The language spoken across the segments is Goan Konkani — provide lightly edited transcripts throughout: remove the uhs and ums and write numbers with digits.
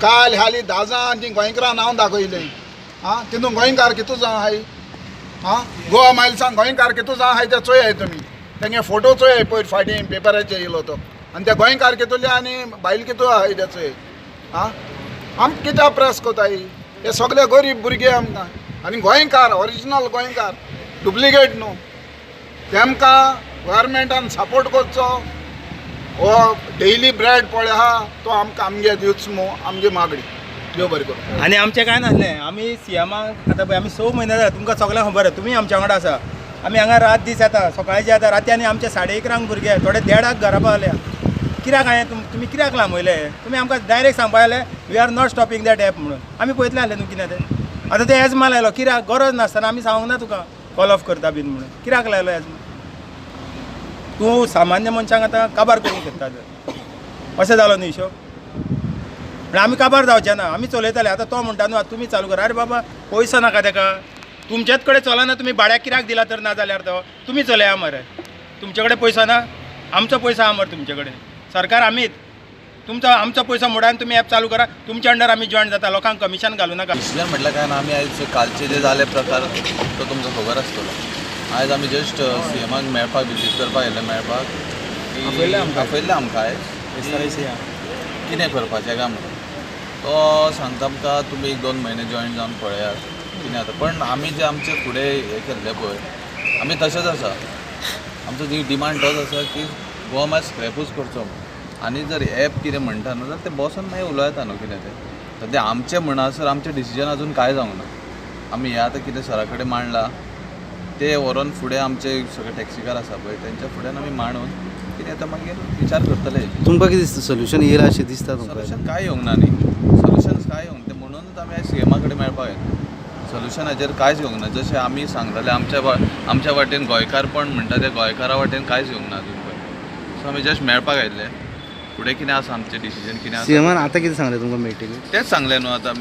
काल हाली 10 जाणांची गोंयकारां नांव दाखयलें. आं तितून गोंयकार कितू जाण आहाय? आं गोवा मायल्सान गोंयकार कितू जाण आहाय ते चोयाय तुमी. तेंगे फोटो चोयाय पयर फाटीं पेपराचेर येयलो तो. आनी ते गोंयकार कितुले आनी बायल कितू आहाय ते चोय. आं आमकां कित्याक प्रेस कोताय? हे सगळे गरीब भुरगे आमकां. आनी गोंयकार ओरिजिनल गोंयकार, डुप्लिकेट न्हू. तेमकां गव्हर्मेंटान सपोर्ट करचो. हो डेली ब्रेड पळय आहा तो आमकां आमगे दिवच मू आमगे मागणी. देव बरें करूं. आनी आमचें कांय नासलें. आमी सीएमाक आतां पळय आमी 6 म्हयने जाले, तुमकां सगळ्यांक खबर आसा, तुमी आमच्या वांगडा आसा. आमी हांगा रात दीस येता, सकाळचे येता, राती आनी आमचे 11:30 भुरगे थोडे 1:30 घरा पावल्या. कित्याक हांवें तुमी कित्याक लांबयले? तुमी आमकां डायरेक्ट सांगपा जालें we are not stopping that app म्हणून. आमी पळयतलें आसलें न्हू कितें तें. आतां तें एजमा लायलो कित्याक? गरज नासतना आमी सांगूंक ना तुका कॉल ऑफ करता बीन म्हणून. कित्याक लायलो एजमा? तूं सामान्य मनशांक आतां काबार करूंक सोदता तर अशें जालो न्हू हिशोब. म्हळ्यार आमी काबार जावचे ना, आमी चलयताले. आतां तो म्हणटा न्हू आतां तुमी चालू करा. अरे बाबा पयसो नाका तेका, तुमचेच कडेन चलना, तुमी भाड्याक कित्याक दिला तर? ना जाल्यार तो तुमी चलया मरे, तुमचे कडेन पयसो ना, आमचो पयसो आहा मरे तुमचे कडेन. सरकार आमीच, तुमचो आमचो पयसो मोडान तुमी एप चालू करा, तुमच्या अंडर आमी जॉयन जाता, लोकांक कमिशन घालूं नाका. डिसिजन म्हटल्यार काय ना, आमी आयज कालचे जे जाले प्रकार तो तुमकां खबर आसतलो. आयज आमी जस्ट सीएमाक मेळपाक विजीट करपाक येयले, मेळपाक आपयल्लें आमकां आयज कितें करपाचें काय म्हणून. तो सांगता आमकां तुमी 1-2 म्हयने जॉयन जावन पळयात कितें जाता. पण आमी जे आमचे फुडें हें केल्लें पळय आमी तशेंच आसा. आमचो जी डिमांड तोच आसा की गोवा मायल्स स्क्रॅपूच करचो म्हणून. आनी जर एप कितें म्हणटा न्हू जाल्यार तें बसून मागीर उलोवं न्हू कितें तें. सद्या आमचें म्हणसर आमचें डिसिजन अजून कांय जावंक ना. आमी हें आतां कितें सरा कडेन मांडलां ते व्हरोन फुडें आमचे सगळे टॅक्सीकार आसा पळय तेंच्या फुड्यान आमी मांडून कितें आतां मागीर विचार करतले. तुमकां कितें दिसता सोल्युशन येयला अशें दिसता तुमकां? सोल्युशन कांय येवंक ना न्ही, सोल्युशन कांय येवंक तें म्हणूनच आमी आयज सीएमा कडेन मेळपाक येयले. सोल्युशन हाजेर कांयच येवंक ना. जशें आमी सांगताले आमच्या वाटेन गोंयकारपण म्हणटा तें गोंयकारा वाटेन कांयच येवंक ना अजून पळय. सो आमी जस्ट मेळपाक आयिल्ले. फुडें कितें आसा आमचें डिसिजन कितें आसा सीएमान आतां कितें सांगलें तुमकां मिटिंगेक? तेंच सांगलें न्हू आतां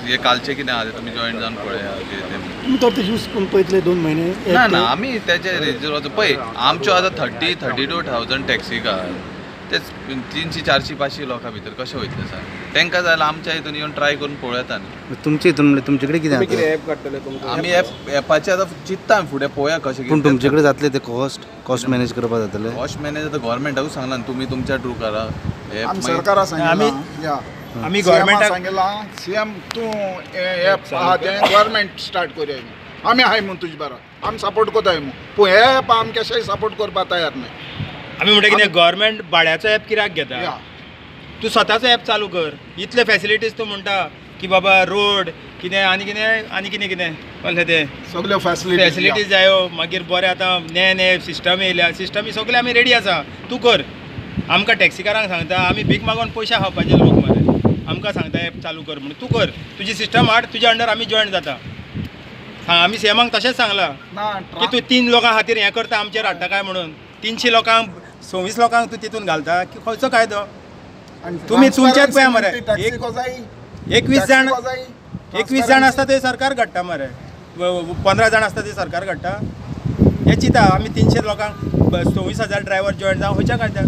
हे कालचें कितें आहा तें तुमी जॉयन जावन पळया कितें तें. तुमी तर ते यूज करून पळयतले 2 म्हयने? ना ना, आमी तेजे पळय आमच्यो आतां 32,000 टॅक्सीकार ते 300, 400, 500 लोकां भितर कशें वयतले सांग? तांकां जाल्यार आमच्या हितून येवन ट्राय करून पळोवं येता न्ही. तुमचे हितून म्हणल्यार तुमचे कडेन कितें एप काडटले? आमी एपाचें आतां चिंत्ता आमी फुडें पळोवया कशें. पूण तुमचे कडेन जातलें तें कॉस्ट मॅनेज करपाक जातलें? कॉस्ट मॅनेज आतां गव्हर्मेंटाकूच सांगलां न्हू तुमी तुमच्या थ्रू करा. सरकारा सांगलां, आमी गव्हर्मेंटाक सांगलां सीएम तूं एप आहा तें गव्हर्मेंट स्टार्ट करुया, आमी आहाय म्हूण तुजे बरा आमी सपोर्ट कोताय म्हूण. पूण हे एप आमी कशेंय सपोर्ट करपाक तयार न्हय. आमी म्हणटा कितें गव्हर्मेंट भाड्याचो एप कित्याक घेता? तूं स्वताचो एप चालू कर. इतले फॅसिलिटीज तूं म्हणटा की बाबा रोड कितें आनी कितें आनी कितें कितें कसलें तें सगल्यो फॅसिलिटीज जायो. मागीर बरें आतां नये नये सिस्टम येयल्या, सिस्टमी सगळे आमी रेडी आसा, तूं कर. आमकां टॅक्सीकारांक सांगता आमी भीक मागून पयशे खावपाचे लोक मरे, आमकां सांगता एप चालू कर म्हणून. तूं कर, तुजी सिस्टम हाड, तुज्या अंडर आमी जॉयन जाता. आमी सीएमाक तशेंच सांगलां की तूं 3 लोकां खातीर हें करता आमचेर हाडटा काय म्हणून. 300 लोकांक 26 लोकांक तूं तितून घालता की खंयचो कायदो? तुमी तुमचेच पळया मरे, 21 जाण 21 जाण आसता ते सरकार घडटा मरे, 15 जाण आसता ते सरकार घडटा. हें चिंता आमी 300 लोकांक 26,000 ड्रायव्हर जॉयन जावं खंयच्या कायद्याक?